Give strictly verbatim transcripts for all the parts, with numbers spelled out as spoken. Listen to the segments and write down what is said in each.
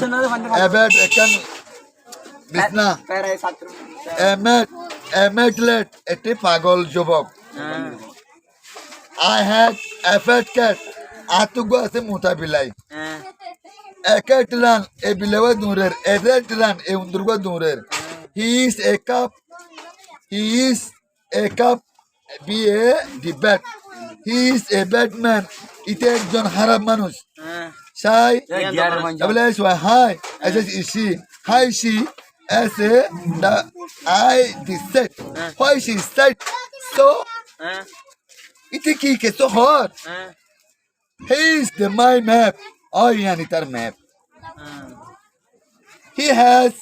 A bed, ekkán bisna. A maid, a maidlet, ekti pagol jubok. I had a fat cat, añáttu uggwá asé muta bilai. A cat ran, e bilaiwa duñrer. A rat ran, e undurgwá duñrer. He is a cup, he is a cup, B A D, bad. He is a bad man. Ite ekzon háraf manúic. Sai. Why she, S A D, said. So, ite ki kessú hoór? He is the my map. Ói, yián itar map. He has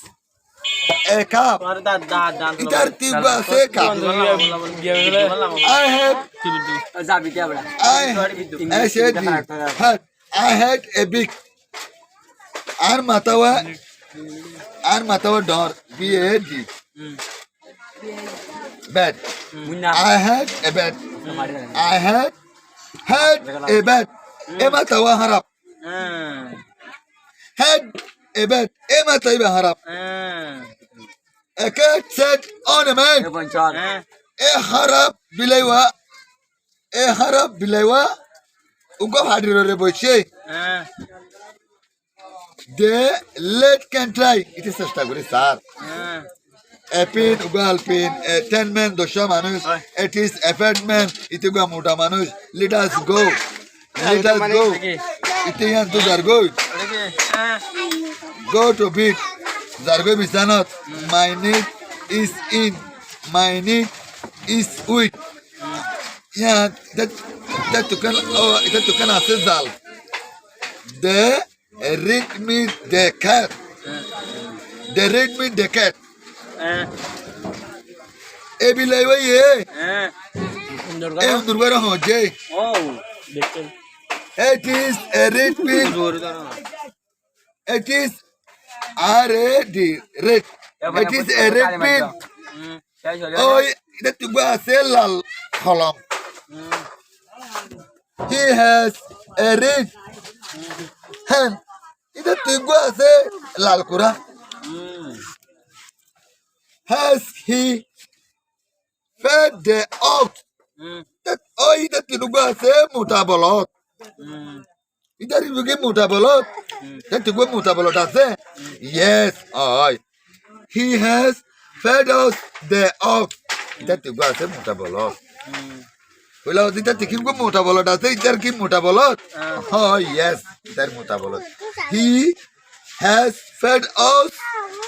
a cup. Itar tibba asé cup. I have, I, S A D, had. I had a big. Añár matawa, añár matawa dhoóñr, B A D. Bed. I had a bed. I had, had a bed. E matawa háraf. Had a bed. E mata iba háraf. A cat sat on a man. E háraf bilaiwa. E háraf bilaiwa. Uggwá fadirore boiccé. The lad can try. Ite cesta gorí sar. A pin, uggwá alpin, a thin man, doccwá manúic. It is a fat man. Ite uggwá muta manúic. Let us go. Let us go. Ite yián tú zargói. Go to bed. Zargói bisanat. My need is in. My need is with. Yián, ite, ite tukan, o, ite tukan asé zal. The read me the cat. The read me the cat. E bilaiwa ye. E undurgwáre hoóñje. It is a red pin. It is R A D, red. It is a red pin. Ói, ite tuggwá asé lal holom. He has a red hand. Ite tuggwá asé lal kurá. Has he fed the ox? Ói, ite tuggwá asé muta bolot. Ite tuggwá muta bolot. Ite tuggwá muta bolot asé. Yes, ói. He has fed us the ox. Ite tuggwá asé muta bolot. Hoila, ite tuggwá muta bolot asé, ite ki muta bolot? Ói, yes, ite muta bolot. He has fed us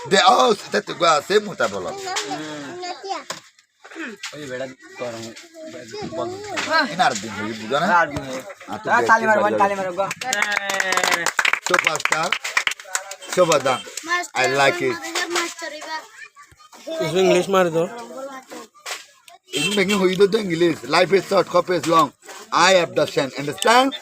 the ox. Ite tuggwá asé muta bolot. Inar din hoiye, buzó na? Superstar, super done. I like it. English mari do. English. Life is short, hope is long. I have the chance. Understand?